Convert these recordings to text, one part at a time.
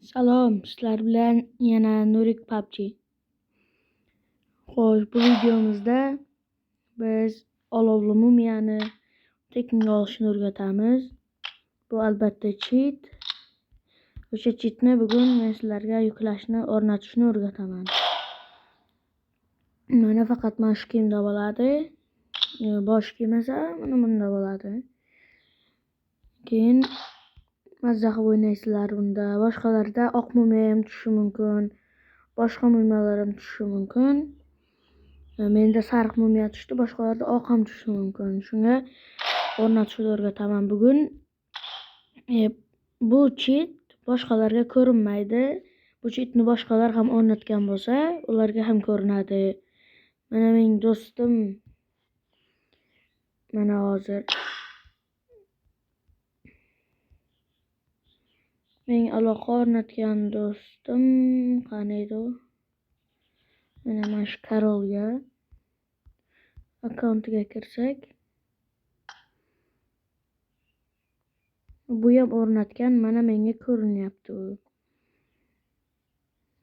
Salom, sizlar bilan yana Nurik PUBG. Xo'sh, bu videomizda biz olovli mumiyani tekinga olishni o'rgatamiz. Bu albatta cheat. O'sha cheatni bugun men sizlarga yuklashni, o'rnatishni o'rgataman. Mana faqat mana shu kiyimda bo'ladi. Bosh kiyim esa mana bunda bo'ladi. Keyin mazza qilib o'ynaysizlar bunda. Boshqalarda oq mumiya ham tushishi mumkin. Boshqa mumiyalar ham tushishi mumkin. Menda sariq mumiya tushdi, boshqalarda oq ham tushishi mumkin. Shunga o'rnatishni o'rgataman bugun. Bu cheat boshqalarga ko'rinmaydi. Bu cheatni boshqalar ham o'rnatgan bo'lsa, ularga ham ko'rinadi. Mana mening do'stim mana hozir mening aloqa o'rnatgan do'stim qani edi u? Mana shu Karolga akkauntiga kirsak, bu ham o'rnatgan, mana menga ko'rinyapti u.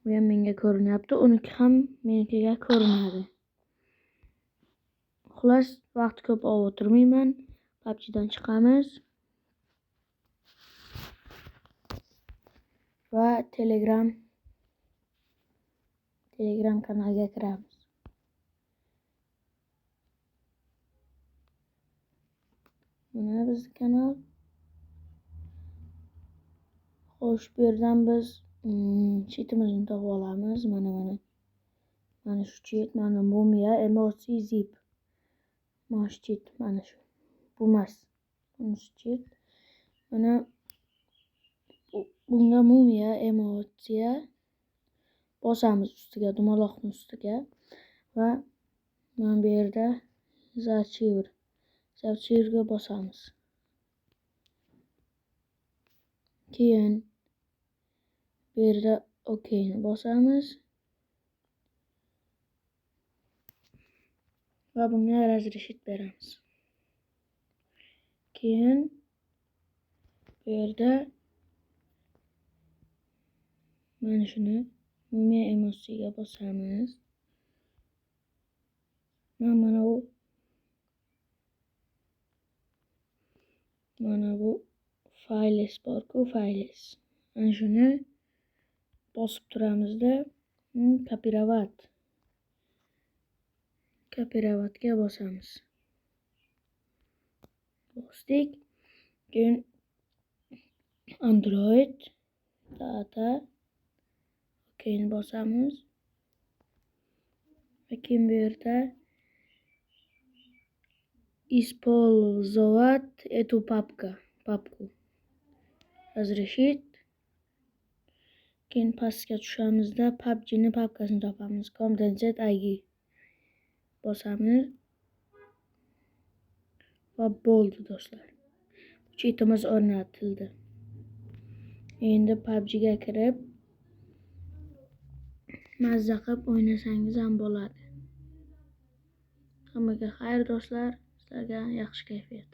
Bu ham menga ko'rinyapti, uniki ham menikiga ko'rinadi. Xullas, vaqt ko'p olib o'tirmayman. PUBG'dan chiqamiz. Va Telegram kanaliga kiramiz. Mana bizning kanal. Xo'sh, bu yerdan biz cheatimizni topib olamiz. Mana. Mana shu cheat, mana mumiya emoji zip. Mana shu cheat, mana shu. Bu emas. Mana shu cheat. Mana bunga mumiya emotsiya bosamiz ustiga, dumaloqning ustiga va mana bu yerda Zachiverga bosamiz. Keyin bu yerda OK ni bosamiz va bunga razрешить beramiz. Keyin bu yerda mana shuni mumiya emotsiyaga bosamiz. Mana bu fayles bor-ku, fayles. Mana shuni bosib turamizda, Kopiravatga bosamiz. Bosdik. Keyin Android data keyin bosamiz. Va keyin bu yerda использовать эту папку. Разрешить. Keyin pastga tushamizda PUBG'ni papkasini topamiz. Com.ig bosamiz. Va bo'ldi do'stlar. Cheatimiz o'rnatildi. Endi PUBG'ga kirib mazza qilib o'ynasangiz ham bo'ladi. Hammaga xayr do'stlar, sizlarga yaxshi kayfiyat.